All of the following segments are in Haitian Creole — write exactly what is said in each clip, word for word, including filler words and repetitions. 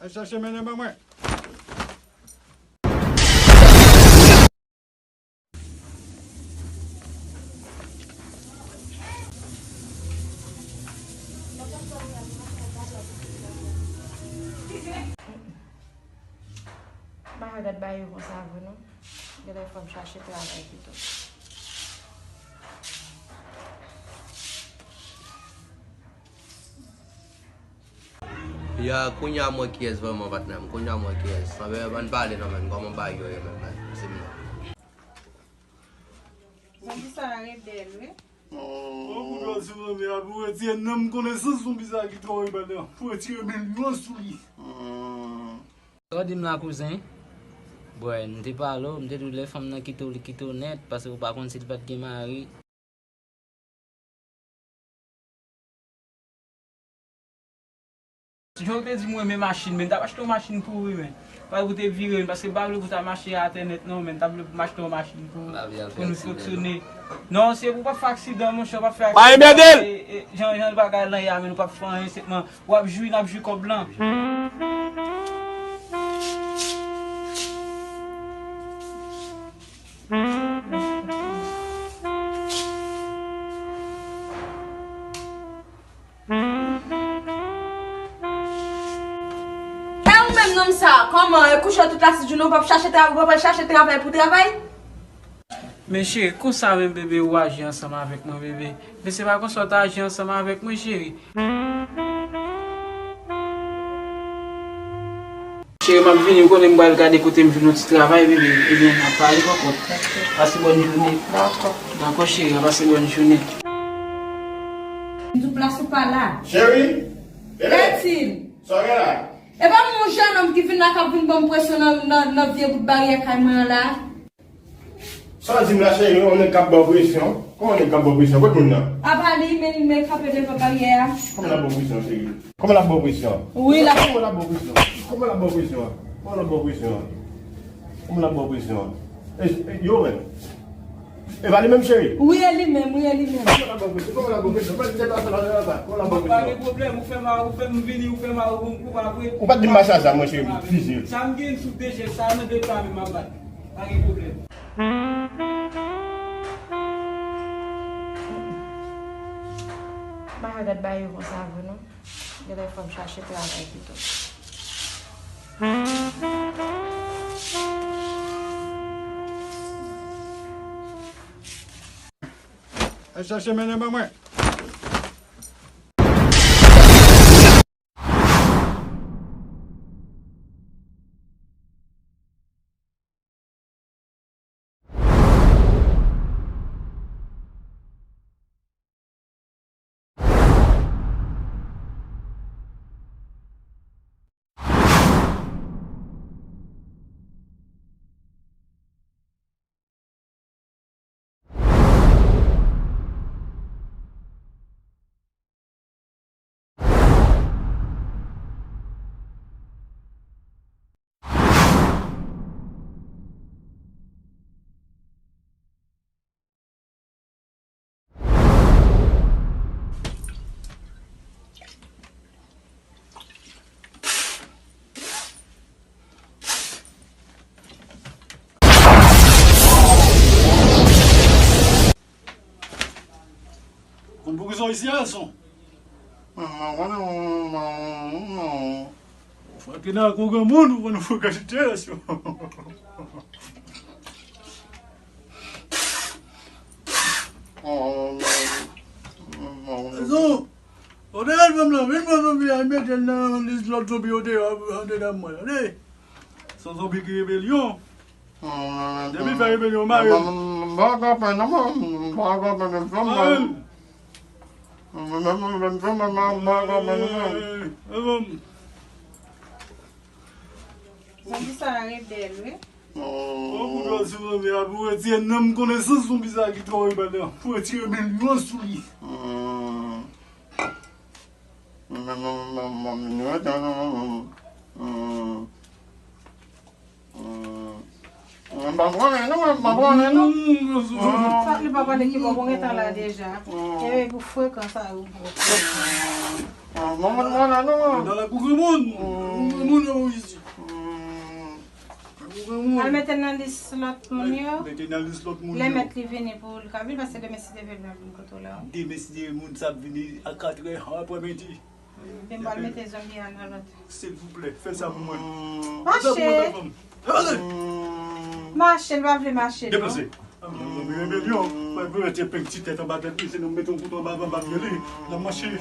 Al chache mennen ban mwen. M pa ka gad bagay yo konsa vre non. Genlè fò m chache travay pito. Ya, kounye a m wè kiyès vrèman patnè m. Kounye a m wè kiyès. Anben, ann pale non, menm. Kòman bagay yo ye menm, menm? Di m non. Zanmi sa a rebèl, wi. Oh, kounye a, si zanmi a pou retire nanm konesans yon bizar ki twò rebèl la. Pou retire milyon sou li. Sa w di m la, kouzen? Bwè, m te pale w, m te di w lè fanm nan kite w, li kite w nèt, paske w pa konn si l pa t gen mari. Jan w te di m renmen machin, men m t ap achte yon machin pou ou, wi, men. Pa pou te vire, men, paske m pa vle pou w ta mache atè nèt, non, men m t ap vle pou m achte yon machin pou, pou nou fonksyone. Non, se pou w pa fè aksidan, monchè, w pa fè aksidan. E, e, jan, jan bagay lan ye a, men nou p ap fè anyen, senpman. W ap jwi, n ap jwi kòb lan. E ou menm nonm sa, kòman, e kouche tout lajounen, ou p ap chache travay, ou p ap al chache travay pou travay? Men cheri, konsa menm bebe ou aji ansanm avèk mwen bebe. Men se pa konsa w ta aji ansanm avèk mwen cheri. Cheri, m ap vini, ou konnen m pral gade kote m jwenn yon ti travay bebe. Ebyen, n ap pale ankò. Pase bòn jounen. Dakò. Dakò cheri, pase bòn jounen. M di w plas ou pa la. Cheri! Bebe! Sa w gen la? E pa m yon jennonm ki vin la k ap vin ban m presyon nan, nan, nan vye bout baryè kay mwen an la? Sa w di m la cheri, yon nèg k ap ba w presyon? Kòman nèg k ap ba w presyon? Kot moun nan? Apa li menm, li menm kanpe devan baryè a. Kòman l ap ba w presyon cheri? Kòman l ap ba w presyon? Wi, l ap. Kòman l ap ba w presyon? Kòman l ap ba w presyon? Kòman l ap ba w presyon? Kòman l ap ba w presyon? E, e, yo menm. E pa li menm cheri? Wi, e li menm, wi, e li menm. Kòman l ap ba w presyon? Kòman l ap ba w presyon? Kòman l ap ba w presyon? Pa gen pwoblèm, ou fè mal, ou fè m vini, ou fè mal, ou, ou pa vre. Ou pa t di m mache a sa, mwen cheri, m fizye. Sa m gen sou de jès sa, nan de pa menm m ap bat. Pa gen pwoblèm. M pa ka gad bagay yo konsa vre non. Genlè fò m chache travay pito. Al chache mennen ban mwen. Konn poukisa w isi a, Elson? Fò ke nan kou granmoun, ou konn frekante Elson. Elson, ou te al pran m nan, vin pran zonbi a, mete l nan lis lòt zonbi yo te andedan mwen, tande? Se yon zonbi ki rebelyon. Depi l fè rebelyon, mare l. Mare l. Zonbi sa a rebèl, wi. Oh, pou dwa sou zonbi a, pou retire nanm konesans zonbi sa a ki twò rebèl la. Pou retire milyon sou li. M pa konnen non, m pa konnen non. Sa li pa pale ki bò, bon gentan la deja. E pou frekan sa yo. M pa konnen non. Nan lakou granmoun. Granmoun yo isi. Al mete nan lis lòt moun yo. Mete nan lis lòt moun yo. Lè mèt li vini pou li ka vin, paske demen si Dye vle l ap vin kote w la. Demen si Dye moun sa ap vini a katrè aprèmidi. Epi m pral mete zonbi a nan lòt. Silvouplè, fè sa pou mwen. Mache. Mache, l pa vle mache non. Deplase. Mwen mete penk ti tèt anba tèt li, se nou mete yon kouto anba, anba pye li. L ap mache.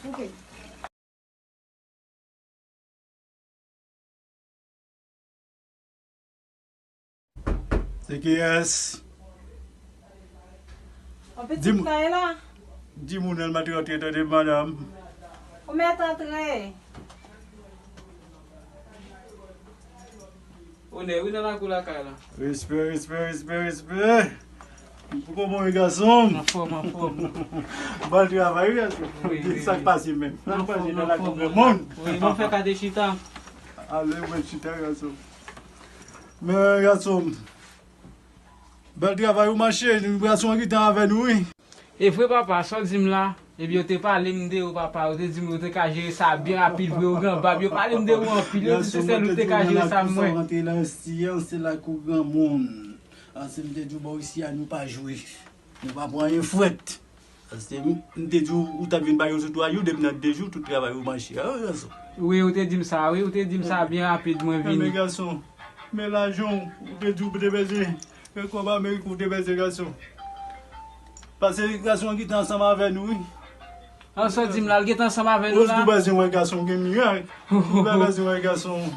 Ok. Se kiyès? Yon pitit kay la. Di moun al mèt rantre, tande madanm. Ou mèt antre. Onè wi nan lakou lakay la. Respè, respè, respè, respè. Ou kòman ye gason m? Anfòm, anfòm. Bèl travay wi gason. Wi, wi, wi. Sa k pase menm? Sa k pase nan lakou granmoun? Wi, mwen fè kade chita. Ale mwen chita gason. Men gason m. Bèl travay ou mache, gason an gentan avè nou wi. E vre papa, sa w di m la, epi yo te pale m de ou papa, yo te di m yo te ka jere sa byen rapid vre, ou gran bab, yo pale m de ou anpil, yo di se sèl ou te ka jere sa m wè. Rantre la isi an, se lakou granmoun. An, si m te di w bò isi a, nou pa jwe. Nou pa pran anyen frèt. Paske m, m te di w, ou t ap vin bay yo sou twa jou, depi nan de jou, tout travay ou mache a, wi gason. Wi, ou te di m sa, wi, ou te di m sa byen rapid, mwen vini. Men gason, men lajan w, ou te di w te bezwen. E kòb Amerik ou te bezwen gason. Paske gason an gentan ansanm avè nou wi. An sa w di m la, l gentan ansanm avè nou la. Ou bezwen wè gason gen mirak. Ou bezwen wè gason.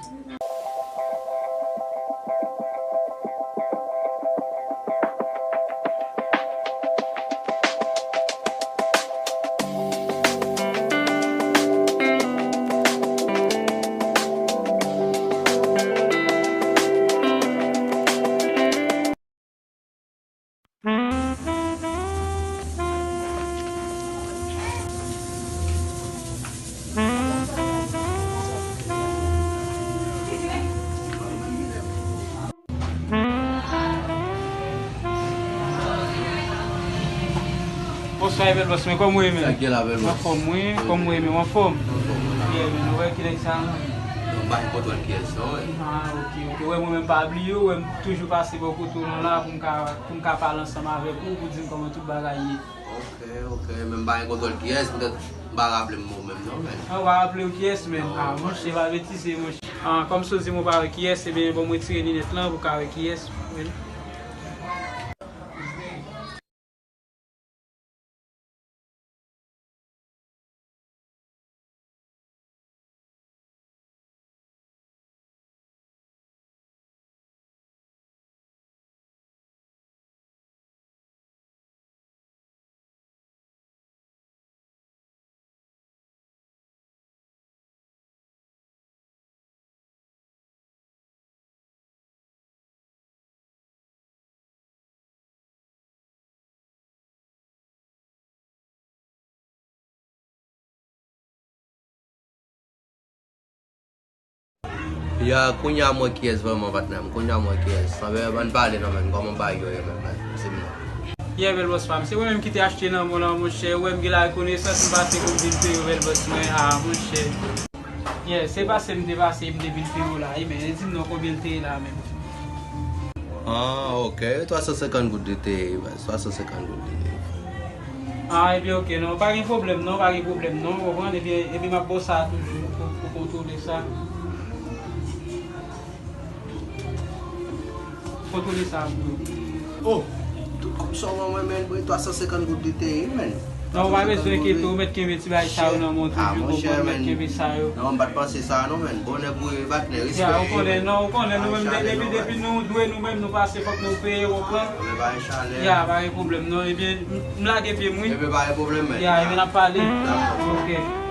Bonswa, Bèl Bòs, men kòman w ye, men? Sa k gen la, Bèl Bòs? Anfòm, wi. Kòman w ye, men? W anfòm? Anfòm, wi. Byen, men nou wè kilè sa, non? Non, m pa gen kontwòl kiyès, non, men. Ah, ok, ok. Ou wè mwen menm pa bliye w, ou wè m toujou pase bò kote w lan la pou m ka, pou m ka pale ansanm avèk ou, pou di m kòman tout bagay ye. Ok, ok, men m pa gen kontwòl kiyès, poutèt m pa raple m ou menm non, men. Ah, ou pa raple w kiyès menm? Ah, monchè, pa betize, monchè. Ah, kòm si w di m ou pa wè kiyès, ebyen, bon, m retire linèt lan pou w ka wè kiyès, men. Ya, kounye a m wè kiyès vrèman, patnè m. Kounye a m wè kiyès. Anben, ann pale non, men. Kòman bagay yo ye, men, men? Di m non. Yeah, Bèl Bòs pa m. Se ou menm ki te achte nan mwen la, monchè. Ou wè m gen larekonesans, m pase pou m vin peye w, Bèl Bòs mwen. Ah, monchè. Yeah, se pase m te pase, m te vin peye w la. Wi, men, di m non konbyen l te ye la, menm. Ah, ok. Twa san senkant goud li te ye, baz. Twa san senkant goud li te ye. Ah, ebyen, ok, non. Pa gen pwoblèm, non. Pa gen pwoblèm, non. Ou konprann? Ebyen, ebyen, m ap ba w sa toujou pou, pou kontwole sa. Kontwole sa pou yo. Oh, tout kòb sa w ban mwen, men, bwe, twa san senkant goud li te ye, men. Non, ou pa bezwen enkyete w, ou mèt kenbe ti bagay sa yo nan men w toujou, ou konprann, ou mèt kenbe sa yo. Non, m pa t panse sa, non, men. Bonè pou yo, patnè, respè. Ya, ou konnen, non, ou konnen, nou menm, depi, depi nou dwe nou menm, nou pase, fòk nou peye, ou konprann? Ya, pa gen pwoblèm, non. Ebyen, m, m lage pye m, wi. Ebyen, pa gen pwoblèm, men. Ya, ebyen, n ap pale. Dakò. Ok.